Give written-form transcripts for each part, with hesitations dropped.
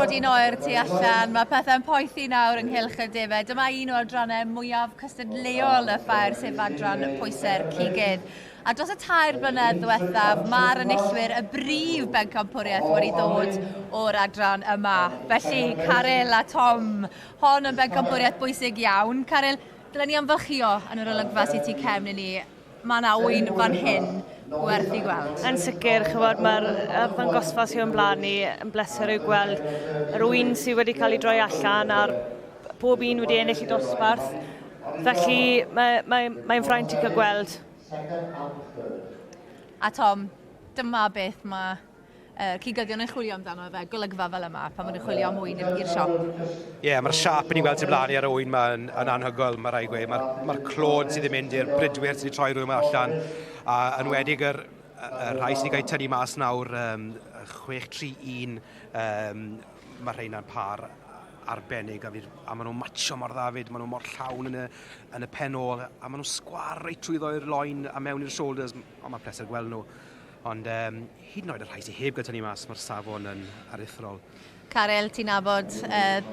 bod hi'n oer tu allan, mae pethau'n poethi nawr ynghylch y defaid. Dyma un o adrannau mwyaf cystadleuol y ffair, sef adran pwysau'r cigydd. A dros y 3 blynedd ddiwethaf, mae'r enillwyr y brif bencampwriaeth wedi dod o'r adran yma. Felly, Caryl a Tom, hon yn bencampwriaeth bwysig iawn. Caryl, dylen ni ymfalchïo yn yr olygfa sydd tu cefn i ni. Mae yna ŵyn fan hyn gwerth i gweld. Yn sicr, chymod, mae'r arddangosfa sydd o'n blaen ni yn bleser i'w gweld. Yr ŵyn sydd wedi cael ei droi allan a'r pob un wedi ennill i dosbarth. Felly mae'n mae, mae fraint i cael gweld. A Tom, dyma beth mae cigyddion yn chwilio amdano fe, golygfa fel yma, pan maen nhw'n chwilio am ŵyn i'r siop. Ie, yeah, mae'r siap yn ei weld tu blaen i ar y ŵyn yma yn, yn anhygoel, mae rhaid gweud. Mae'r mae clod sydd yn mynd i'r bridwyr sydd wedi troi rhywun allan, a enwedig yr, y rhai sydd wedi cael eu tynnu mas nawr, um, 6-3-1, um, mae rheina'n par arbennig a, fydd, a maen nhw'n matcho mor dda fyd, maen nhw mor llawn yn y, yn y pen ôl, a maen nhw'n sgwar reit trwyddo i'r loin a mewn i'r shoulders, ond mae'n pleser gweld nhw. Ond um, hyd yn oed y rhai sydd heb gael tynnu mas, mae'r safon yn aruthrol. Caryl, ti'n nabod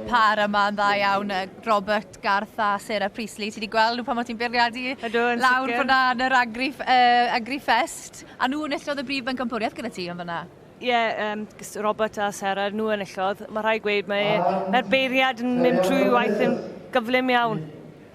par yma yn dda iawn, Robert Garth a Sarah Priestley. Ti wedi gweld nhw pan o ti'n beirniadu lawr fyna yn yr Agri, Agrifest. A nhw enillodd y brif bencampwriaeth gyda ti yn fyna. Ie, yeah, Robert a Sarah, nhw enillodd. Mae rhaid gweud, mae'r mae beirniad yn mynd trwy waith yn gyflym iawn.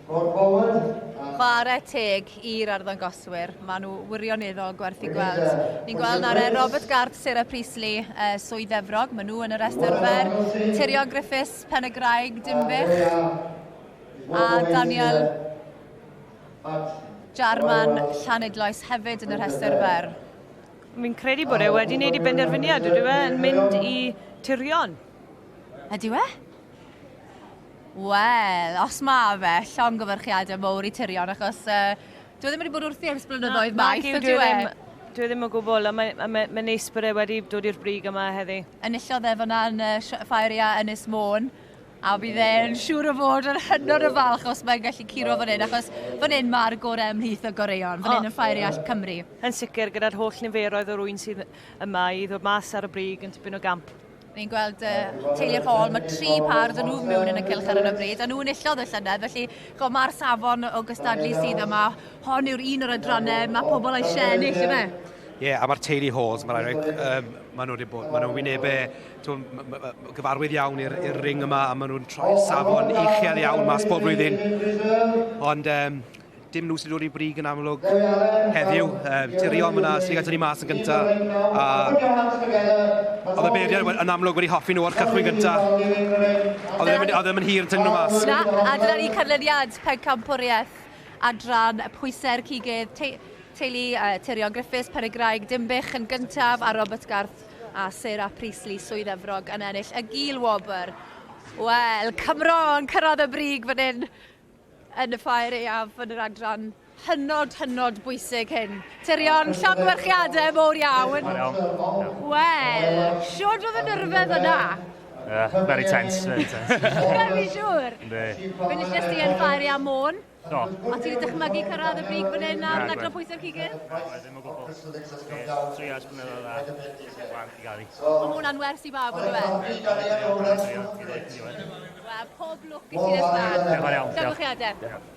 Chwarae teg i'r arddangoswyr, maen nhw wirioneddol gwerth i gweld. Ni'n gweld nawr e, Robert Garth, Sarah Priestley, Swydd Efrog, maen nhw yn y rhestr fer. Tirion Griffiths, Pen y Graig, Dinbych, a Daniel Jarman, Llanidloes hefyd yn y rhestr fer. Fi'n credu bod e wedi wneud ei benderfyniad, ydyw e, yn mynd i Tirion. Ydyw e? Wel, os ma fe, llongyfarchiadau mowr i Tirion, achos dyw e ddim wedi bod wrthi ers blynyddoedd maith, ydyw e? Dyw e ddim o gwbl, a mae'n mae, mae neis bod e wedi dod i'r brig yma heddi. Enillodd e fyna yn y Ffair Aeaf Ynys Môn, a bydd e'n siŵr o fod yn hynod o falch os mae'n gallu curo fan hyn, achos fan hyn mae'r gorau ymhlith y goreuon, fan hyn yn Ffair Aeaf Cymru. Yn sicr, gyda'r holl niferoedd o'r ŵyn sydd yma i ddod mas ar y brig yn tipyn o gamp. Ni'n gweld teulu'r Hall, mae 3 pâr 'da nhw mewn yn y cylch ar hyn o bryd, a nhw enillodd y llynedd, felly ch'mo' ma'r safon o gystadlu sydd yma, hon yw'r un o'r adrannau mae pobl eisiau ennill, yfe? Ie, yeah, a mae'r teulu Halls, mae rhaid um, maen nhw wedi bod, maen nhw'n wynebau gyfarwydd iawn i'r ring yma, a maen nhw'n troi'r safon uchel iawn mas bob blwyddyn. Ond um, dim nhw sy'n dod i brig yn amlwg heddiw. Um, Tirion fyna sy'n cael tynnu mas yn gyntaf. A oedd y beirniad yn amlwg wedi hoffi nhw o'r cychwyn gyntaf. Oedd e ddim yn hir yn tynnu nhw mas. Na, a dyna ni canlyniad pencampwriaeth adran pwysau'r cigydd. Te teulu Tirion Griffiths, Penygraig, Dinbych yn gyntaf, a Robert Garth a Sarah Priestley, Swydd Efrog yn ennill y gil wobr. Wel, Cymro yn cyrraedd y brig fan hyn yn y ffair aeaf yn yr adran hynod, hynod bwysig hyn. Tirion, llongyfarchiadau mowr iawn. Wel, siwr oedd y nyrfedd yna? Very tense, very tense. Fi'n siŵr. Yndi. Fe enilles ti yn ffair aeaf Môn. Do. A ti wedi dychmygu cyrraedd y brig fan hyn ar adran pwysau'r cigydd? Na, ddim o gwbl. Trio ers blynyddoedd a wan i gael hi. Ond mae hwnna'n wers i bawb, on'd yw e? Wel, pob lwc i ti nes mlaen. Diolch yn fawr iawn. Llongyfarchiadau. Diolch.